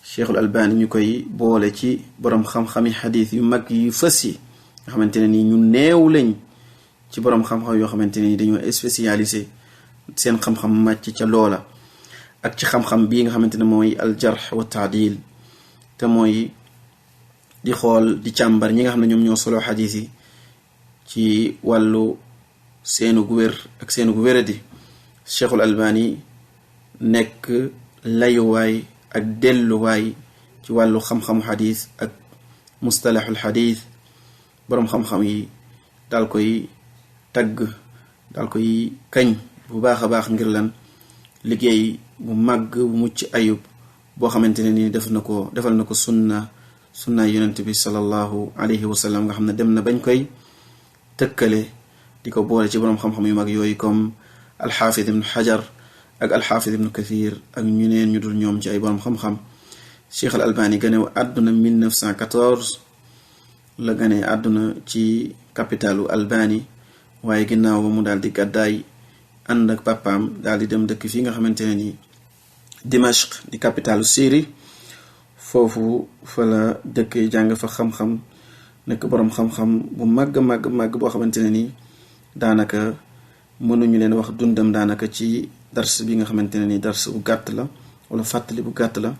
Speaker 1: Cheikhul Albani ñu koy boole ci boroom xam-xami xadis yu mag yu fës yi nga xamante ne nii ñu néew lañ ci boroom xam-xam yoo xamante ne nii dañoo spécialisé seen xam-xam màcc ca loola ak ci xam-xam bii nga xamante ne mooy aljarx wa taadil te mooy di xool di càmbar ñi nga xam ne ñoom ñoo solo xadis yi ci wàllu seenu gu wér ak seenu gu wéradi Cheikhul Albani nekk layuwaay ak delluwaay ci wàllu xam-xamu xadis ak mustalaxul xadis boroom xam-xam yi daal koy tagg daal koy kañ bu baax a baax ngir lan liggéey bu màgg bu mucc ayub boo xamante ne ni defal na ko sunna yonent bi sallallahu alayhi wa sallam nga xam ne dem na bañ koy tëkkale di ko boole ci boroom xam-xam yu mag yooyu comme alxaafid ibnu xajar ak alxaafid ibnu kathir ak ñu neen ñu dul ñoom ci ay boroom xam-xam Cheikh al Albani ganew àdduna 1914 la gane àdduna ci capitalu Albanie waaye ginnaaw ba mu daal di gàddaay ànd ak papaam daal di dem dëkk fii nga xamante ne ni Dimashq di capitalu Syrie foofu fa la dëkk jàng fa xam-xam nekk boroom xam-xam bu màgg boo xamante ne ni daanaka mënuñu leen wax dundam daanaka ci dars bi nga xamante ne ni dars bu gàtt la wala fàttali bu gàtt la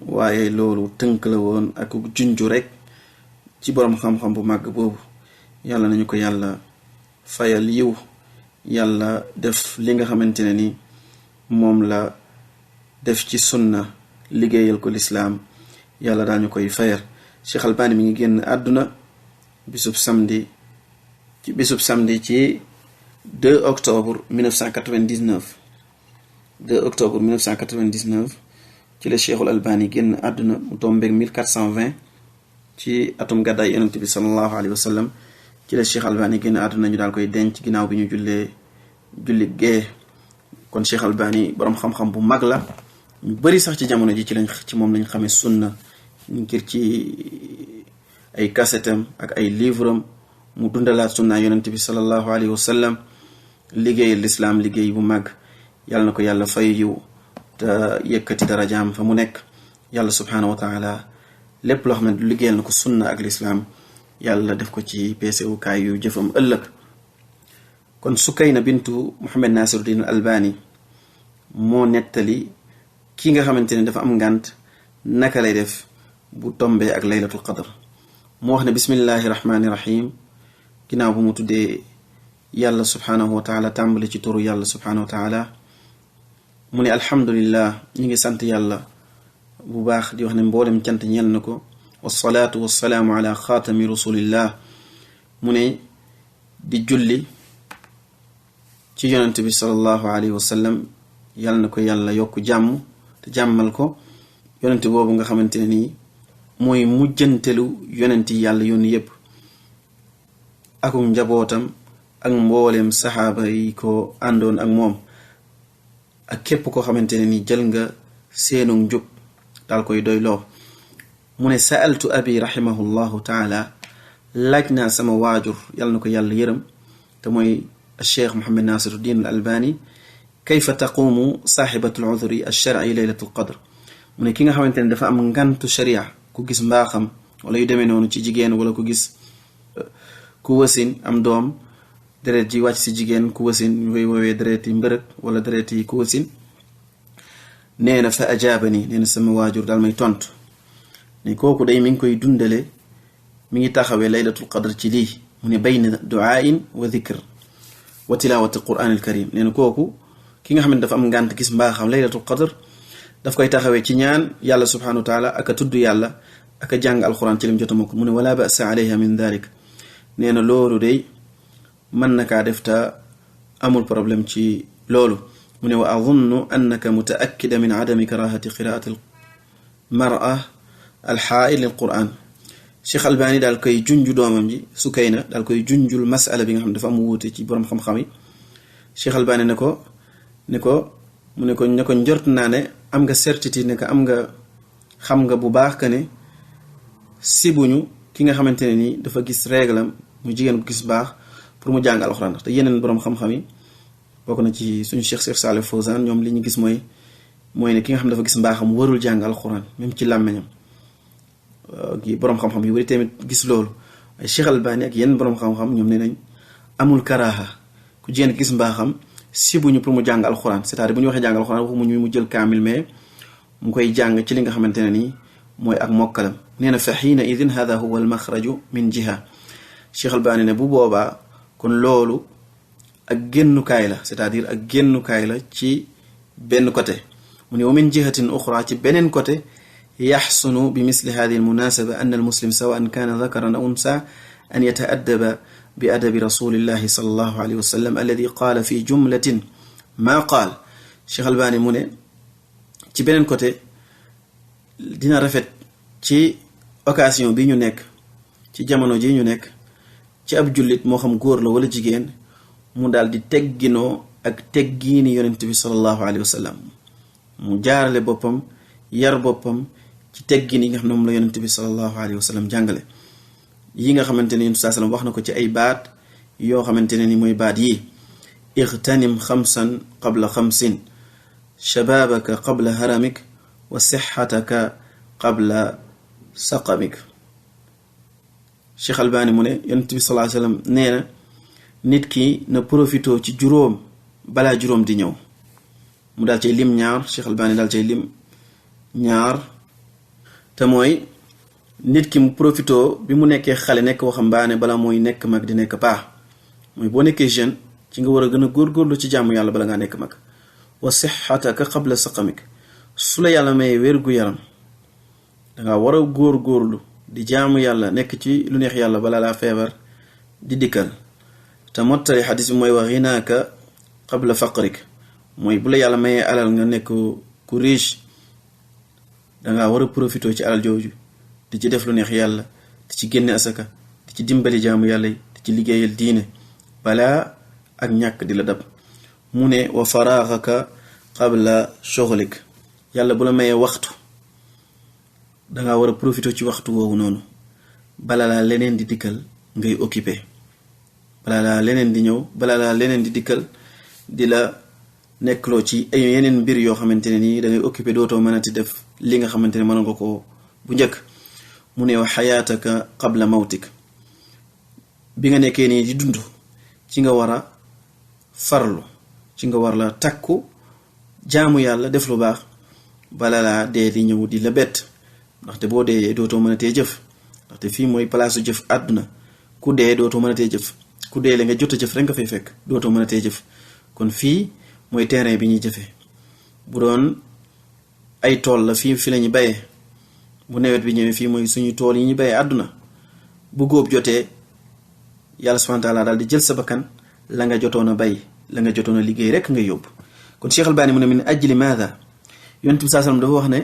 Speaker 1: waaye loolu tënk la woon ak junju rek ci boroom xam-xam bu màgg boobu. yàlla nañu ko yàlla fayal yiw, yàlla def li nga xamante ne ni moom la def ci sunna liggéeyal ko lislaam, yàlla daañu koy fayal. Cheikh Albani mi ngi génn àdduna bisub samedi ci 2 octobre 1999 ci la Cheikhul Albani génn àdduna mu tombeeg 1420 ci atum gàddaay yonent bi sallallahu alayhi wa sallam ci la Cheikh Albani génn àdduna ñu daal koy denc ginnaaw bi ñu julli gee. kon Cheikh Albani boroom xam-xam bu mag la, ñu bari sax ci jamono ji ci moom lañ xamee sunna ngir ci ay kasetam ak ay livram mu dundalaat sunna yonent bi sallallahu alayhi wa sallam, liggéeyal lislaam liggéey bu mag. yàlla na ko yàlla fay yiw te yëkkati darajaam fa mu nekk. yàlla subhanahu wa taala lépp loo xam ne liggéeyal na ko sunna ak lislaam yàlla def ko ci peesewukaay yu jëfam ëllëg. kon Sukayna bintu Muhammad Nasiruddin Albani moo nettali ki nga xamante ne dafa am ngànt naka lay def bu tombee ak laylatul qadr. moo wax ne bismillahi rahmani rahim, ginnaaw bu mu tuddee yàlla subhanahu wa taala tàmbali ci turu yàlla subhanahu wa taala mu ne alhamdulillah, ñi ngi sant yàlla bu baax di wax ne mboolem cant ñeel na ko. wasalaatu wasalaamu ala xaatami rasulillah, mu ne di julli ci yonent bi sallallahu alayhi wa sallam, yàlla na ko yàlla yokk jàmm te jàmmal ko. yonent boobu nga xamante ne nii mooy mujjantelu yonent yi yàlla yónni yépp, akum njabootam ak mbooleem saxaaba yi ko àndoon ak moom, ak képp koo xamante ne ni jël nga seenu njub daal koy doyloo. mu ne sa'altu abi rahimahullahu taala, laaj naa sama waajur yàlla na ko yàlla yërëm te mooy Cheikh Muhammad Nasiruddin Albani, kayfa taqumu saaxibatul udhri ash-shar'i laylatul qadr. mu ne ki nga xamante ne dafa am ngantu sharia, ku gis mbaaxam wala yu demee noonu ci jigéen, wala ku gis ku wasin am doom, deret ji wàcc si jigéen ku wasin ñu koy woowee deret yi mbërëg wala deret yi ku wasin. nee na fa ajaabani, nee na sama waajur daal may tontu ne kooku day mi ngi koy dundale, mi ngi taxawee laylatul qadr ci lii. mu ne bayna du'aain wa dhikr wa tilawati quran al karim. nee na kooku ki nga xam ne dafa am ngànt gis mbaaxam laylatul qadr daf koy taxawee ci ñaan yàlla subhanahu wa taala ak a tudd yàlla ak a jàng alquran ci lim jotama ko. mu ne wala ba'sa alayha min dhalik, nee na loolu day mën na kaa def ta amul problème ci loolu. mu ne wa adunnu annaka mutaakkida min adami karahati qiraati almar'a alxaa'il lil quran. Cheikh Albani daal koy junju doomam ji Sukayna daal koy junjul masala bi nga xam ne dafa am wuute ci borom xam-xam yi. Cheikh Albani ne ko njort naa ne am nga certitude ne que am nga xam nga bu baax que ne sibuñu ki nga xamante ne ni dafa gis réglam mu jigéen ko gis baax pour mu jàng alxuraan. te yeneen borom xam-xam yi bokk na ci suñu Cheikh Salih Fawzan, ñoom li ñu gis mooy ne ki nga xam dafa gis mbaaxam warul jàng alxuraan même ci làmmeñam. borom xam-xam yu bari tamit gis loolu. ay Cheikh Albani ak yenn borom xam-xam ñoom nee nañ amul karaaha ku jigéen gis mbaaxam sibuñu pour mu jàng alxuraan. c'est-à-dire bu ñu waxee jàng alxuraan waxu mu jël kaamil mais mu koy jàng ci li nga xamante ne nii mooy ak mokkalam. nee na fa xiina idin hada huwa al maxraju min jiha. Cheikh Albani ne bu boobaa kon loolu ak génnukaay la, c'est-à-dire ak génnukaay la ci benn côté. mu ne wa min jihatin uxra, ci beneen côté yaxsunu bi misli hadihi almunasaba an almuslim sawaan kana dakaran aw unsa an yata'addaba bi adabi rasulillahi sallallahu alayhi wa sallam alladi qaala fi jumlatin ma qaal. Cheikh Albani mu ne ci beneen côté dina rafet ci occasion bi ñu nekk, ci jamono ji ñu nekk, ci ab jullit moo xam góor la wala jigéen, mu daal di tegginoo ak teggiini yonent bi sallallahu alayhi wa sallam, mu jaarale boppam yar boppam ci teggin yi nga xam ne moom la yonent bi sallallahu alayhi wa sallam jàngale. yi nga xamante ne Yonent sallam wax na ko ci ay baat yoo xamante ne ni mooy baat yi: igtanim xamsan qabla xamsin, shababaka qabla haramik, wa sixataka qabla saqamik. Cheikh Albani mu ne Yonent bi sallallahu alayhi wasallam nee na nit ki na profito ci juróom balaa juróom di ñëw. mu daal cay lim ñaar, Cheikh Albani daal cay lim ñaar, te mooy nit ki mu profito bi mu nekkee xale nekk waxambaane bala mooy nekk mag di nekk paa. mooy boo nekkee jeune ci nga war a gën a góorgóorlu ci jaamu yàlla bala ngaa nekk mag. wa sixataka qabla saqamik, su la yàlla may wér gu yaram danga war a góorgóorlu di jaamu yàlla nekk ci lu neex yàlla bala laa feebar di dikkal. te mottali xadis bi mooy wa ghinaaka qabla faqrik, mooy bu la yàlla mayee alal nga nekk ku riche danga war a profité ci alal jooju di ci def lu neex yàlla, di ci génne asaka, di ci dimbali jaamu yàlla yi, di ci liggéeyal diine balaa ak ñàkk di la dab. mu ne wa faraaxaka qabla shughlik, yàlla bu la mayee waxtu danga war a profité ci waxtu woowu noonu bala laa leneen di dikkal ngay occupé, bala laa leneen di ñëw, bala laa leneen di dikkal di la nekkloo ci ay yeneen mbir yoo xamante ne nii dangay occupé dootoo mënati def li nga xamante ne mën nga ko bu njëkk. mu ne wa xayaataka qabla mawtik, bi nga nekkee nii di dund ci nga war a farlu, ci nga war la takku jaamu yàlla def lu baax bala laa dee di ñëw di la bett. ndaxte boo dee dootoo mënatee jëf, ndaxte fii mooy palaasu jëf àdduna. ku dee dootoo mënatee jëf, ku dee la nga jot a jëf rek nga fay fekk, dootoo mënatee jëf. kon fii mooy terrain bi ñuy jëfee. bu doon ay tool la fii fi la ñu bayee, bu nawet bi ñëwee fii mooy suñu tool yi ñu bayee àdduna. bu góob jotee yàlla subhanahu wa ta'ala daal di jël sa bakkan, la nga jotoon a bay, la nga jotoon a liggéey rek nga yóbbu. kon Cheikh Albani mu ne min ajli maada, Yonent bi sallam dafa wax ne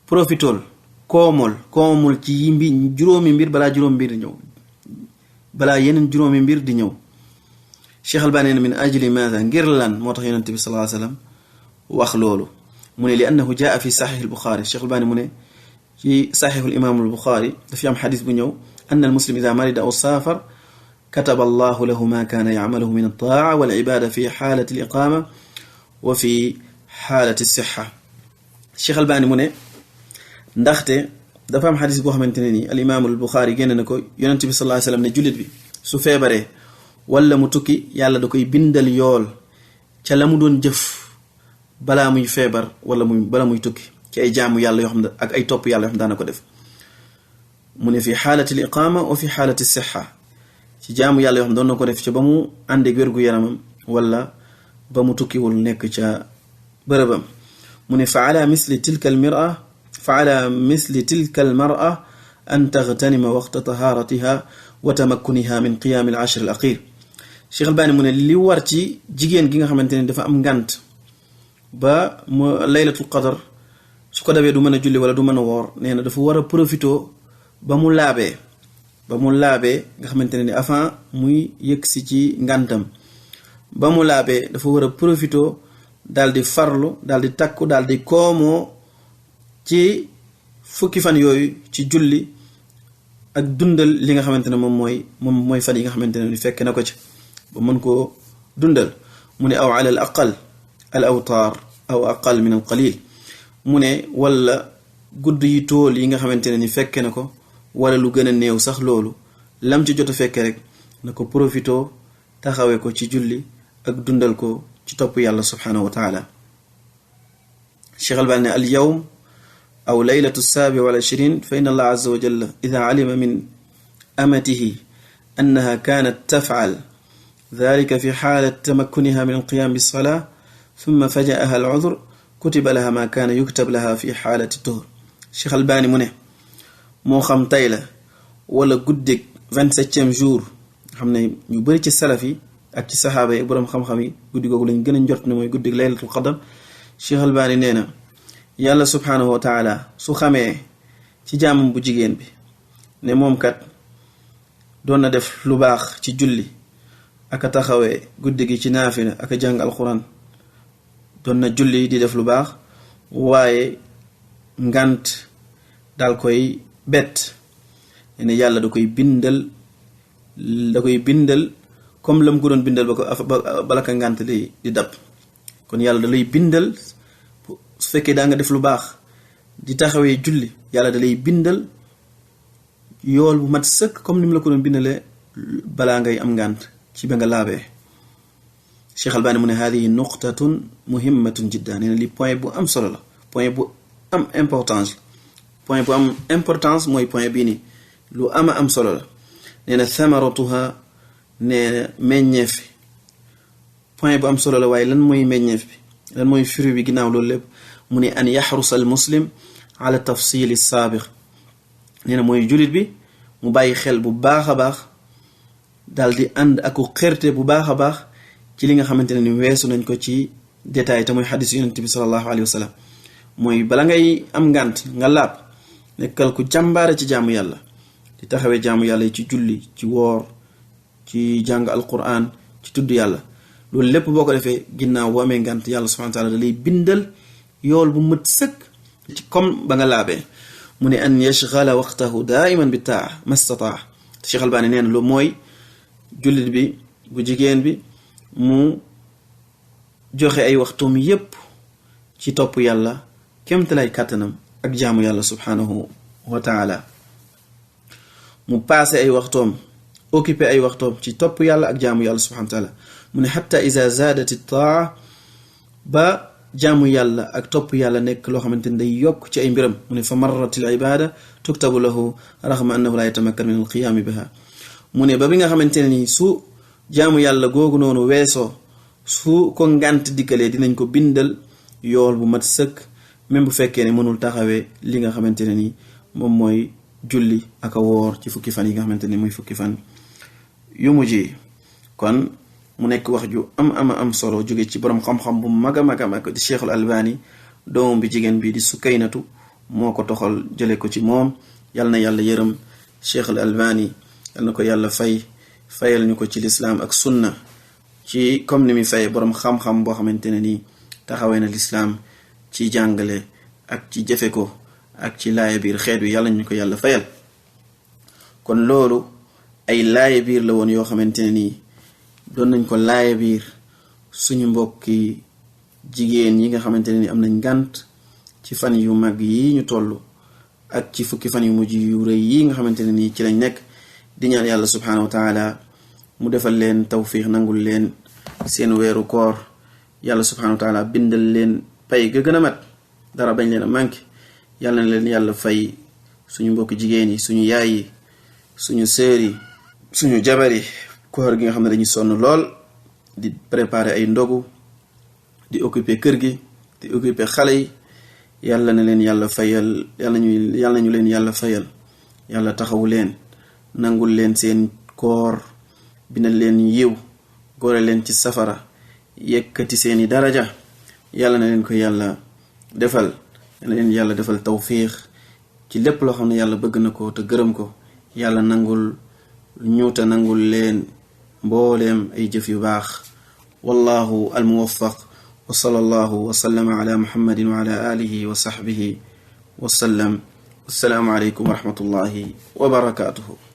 Speaker 1: profitool koomul ci juróomi mbir balaa juróomi mbir di ñëw, balaa yeneen juróomi mbir di ñëw. Cheikh Albani ne min ajli maada, ngir lan moo tax Yonent bi sallallahu alayhi wasallam wax loolu. mu ne li annahu jaa fi saxiix al-Buxaari, Cheikh Albani mu ne ci saxiix al-imaam al-Buxaari dafa am xadis bu ñëw: anna al-muslim idaa marida aw saafar kataba allahu lahu ma kaana yacmaluhu min at-taaca wal cibaada fi xaalati al-iqaama wa fi xaalati as-sixa. Cheikh Albani mu ne ndaxte dafa am xadis boo xamante ne nii al-imaam al-Buxaari génn na ko, Yonent bi sallallahu alayhi wasallam ne jullit bi su feebaree wala mu tukki yàlla da koy bindal yool ca la mu doon jëf balaa muy feebar wala bala muy tukki ci ay jaamu yàlla yoo xam ne ak ay topp yàlla yoo xam daana ko def. mu ne fi xaalati al-iqaama wa fi xaalati as-sixa, ci jaamu yàlla yoo xam doon na ko def ca ba mu àndeeg wérgu yaramam wala ba mu tukkiwul nekk ca bërëbam. mu ne fa ala misli tilka al-mar'a an taghtanima waqta tahaaratiha wa tamakkuniha min qiyaam al-ashr al-axiir. Cheikh Albani mu ne li war ci jigéen gi nga xamante ne dafa am ngànt ba mu laylatul qadar su ko dabee du mën a julli wala du mën a woor, nee na dafa war a profito ba mu laabee nga xamante ne ni avant muy yëgsi ci ngàntam, ba mu laabee dafa war a profito daal di farlu, daal di takku, daal di koomoo ci fukki fan yooyu ci julli ak dundal li nga xamante ne moom mooy fan yi nga xamante ne ni fekk na ko ci ba mën koo dundal. mu ne aw ala al aqal al awtaar aw aqal min al qalil, mu ne wala gudd yi tool yi nga xamante ne ni fekke na ko wala lu gën a néew sax loolu, lam ci jot a fekke rek na ko profito taxawee ko ci julli ak dundal ko ci topp yàlla subhanahu wa taala. Cheikh Albani ne al yawm aw laylatu as-sabi' wal 20 fa inna Allah azza wa jalla idha alima min amatihi annaha kanat taf'al dhalika fi halat tamakkuniha min al-qiyam bis-salah thumma faja'aha al-'udhr kutiba laha ma kana yuktab laha fi halati at-tuhur. Cheikh Albani mu ne moo xam tey la wala guddig 27e jour, xam ne ñu bari ci salaf yi ak ci saxaaba yi boroom xam-xam yi guddi googu lañ gën a njort ne mooy guddig laylatul qadr. Cheikh Albani nee na yàlla subhanahu wa taala su xamee ci jaamam bu jigéen bi ne moom kat doon na def lu baax ci julli aka taxawee guddi gi ci naafila aka jàng alquran, doon na julli di def lu baax, waaye ngant daal koy bett, ne yàlla da koy bindal comme lam ko doon bindal bala ka ngànt li di dab. kon yàlla da lay bindal su fekkee daa nga def lu baax di taxawee julli yàlla da lay bindal yool bu mat sëkk comme ni mu la ko doon bindalee balaa ngay am ngànt ci ba nga laabee. Cheikh Albani mu ne hadihi nuqtatun muhimmatun jiddan, nee na li point bu am solo la, point bu am importance mooy point bii nii lu am solo la. nee na thamaratuha, nee na meññeef bi point bu am solo la. waaye lan mooy meññeef bi, lan mooy fruit bi ginnaaw loolu lépp? mu ne an yaxrusa al muslim ala tafsili saabiq, nee na mooy jullit bi mu bàyyi xel bu baax a baax, daal di ànd ak xerte bu baax a baax ci li nga xamante ne ni weesu nañ ko ci détail te mooy xadis yonent bi sallallahu alayhi wa sallam. mooy bala ngay am ngànt nga laab, nekkal ku jàmbaare ci jaamu yàlla, di taxawee jaamu yàlla yi ci julli, ci woor, ci jàng alquran, ci tudd yàlla. loolu lépp boo ko defee ginnaaw boo amee ngànt, yàlla subhanahu wa taala da lay bindal yool bu mët sëkk ci comme ba nga laabee. mu ne an yashghala waqtahu daiman bi taa mastataa. Cheikh Albani nee na lu mooy jullit bi bu jigéen bi mu joxe ay waxtum yépp ci topp yàlla kémtalay kàttanam ak jaamu yàlla subhanahu wa taala. mu passé ay waxtoom, occupé ay waxtoom ci topp yàlla ak jaamu yàlla subhanahu wa taala. mu ne xatta iza zaadati taa, ba jaamu yàlla ak topp yàlla nekk loo xamante ne day yokk ci ay mbiram. mu ne fa marratil ibada tuktabu lahu raxma annahu la yatamakkan min alqiyaami biha. mu ne ba bi nga xamante ne ni su jaamu yàlla googu noonu weesoo, su ko ngànt dikkalee dinañ ko bindal yool bu mat sëkk, même bu fekkee ne mënul taxawee li nga xamante ne ni moom mooy julli ak a woor ci fukki fan yi nga xamante ni muy fukki fan yu mujj yi. kon mu nekk wax ju am solo jóge ci borom xam-xam bu mag a mag di Cheikhul Albani. doomam bi jigéen bi di Sukaynatu moo ko toxal jële ko ci moom. yal na yàlla yërëm Cheikhul Albani, yal na ko yàlla fayal ñu ko ci lislaam ak sunna, ci comme ni muy fay borom xam-xam boo xamante ne nii taxawee na lislaam ci jàngale ak ci jëfe ko ak ci laaya biir xeet wi. yàlla ñu ko yàlla fayal. kon loolu ay laaya biir la woon yoo xamante ne nii doon nañ ko laaya biir suñu mbokki jigéen yi nga xamante ne ni am nañ ngànt ci fan yu mag yi ñu toll ak ci fukki fan yu mujj yu rëy yi nga xamante ne nii ci lañ nekk. di ñaan yàlla subhanahu wa taala mu defal leen tawfiq, nangul leen seen weeru koor. yàlla subhanahu wa taala bindal leen pay ga gën a mat, dara bañ leen a manqué. yàlla na leen yàlla fay suñu mbokki jigéen yi, suñu yaay yi, suñu sœur yi, suñu jabar yi. koor gi nga xam ne dañuy sonn lool di préparer ay ndogu, di occuper kër gi, di occuper xale yi. yàlla na leen yàlla fayal, yàlla nañu leen yàlla fayal. yàlla taxawu leen, nangul leen seen koor, bindal leen yiw, góore leen ci safara, yëkkati seeni daraja. yàlla na leen ko yàlla defal. yàlla leen yàlla defal tawfiq ci lépp loo xam ne yàlla bëgg na ko te gërëm ko. yàlla nangul ñu te nangul leen mbooleem ay jëf yu baax. wallahu almuwaffaq. wa sallallahu wa sallama ala muhammadin wa ala alihi wa sahbihi wa sallam. assalaamu alaykum wa rahmatullahi wa barakatuhu.